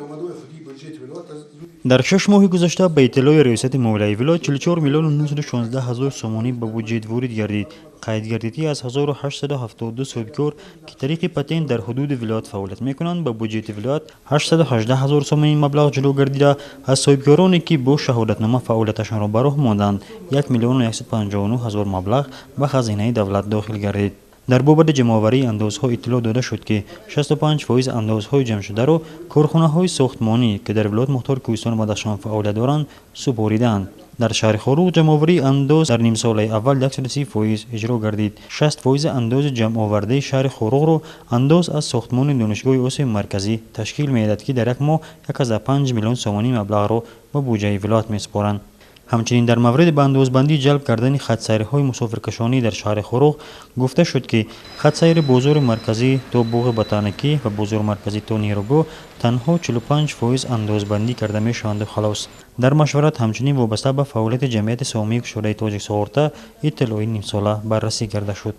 Даромадҳои худии буҷети вилоят аз Дар 6 моҳи гузашта, ба иттилои Раёсати молияи вилоят, 44 миллиону 916 ҳазор сомонӣ ба буҷет ворид гардид. Қайд гардид, ки аз 1872 соҳибкор, ки тариқи патент дар ҳудуди вилоят фаъолият мекунанд, ба буҷети вилоят 818 ҳазор сомонӣ маблағ ҷудо гардида, аз соҳибкороне, ки бо шаҳодатнома фаъолияташонро ба роҳ монданд, 1 миллиону 159 ҳазор маблағ ба хазинаи давлат дохил гардид. Дар бобати ҷамъоварии андозҳо иттилоъ дода шуд, ки 65% андозҳои ҷамъшударо корхонаҳои сохтмонӣ, ки дар Вилояти Мухтори Кӯҳистони Бадахшон фаъолият доранд, супоридаанд. Дар шаҳри Хоруғ ҷамъоварии андоз дар нимсолаи аввал 130% иҷро гардид. 60% андози ҷамъовардаи шаҳри Хоруғро андоз аз сохтмони Донишгоҳи Осиёи Марказӣ ташкил медиҳад, ки дар як моҳ 1,5 миллион сомонӣ маблағро ба буҷаи вилоят месупоранд. Ҳамчунин дар мавриди ба андозбандӣ ҷалб кардани хатсайрҳои мусофиркашонӣ дар шаҳри Хоруғ гуфта шуд, ки хатсайри бозори марказӣ то боғи ботаникӣ ва бозори марказӣ то нерӯгоҳ танҳо 45% андозбандӣ карда мешаванду халос. Дар машварат ҳамчунин вобаста ба фаъолияти ҷамъияти саҳомии кушодаи Тоҷиксуғурта иттилои нимсола баррасӣ карда шуд.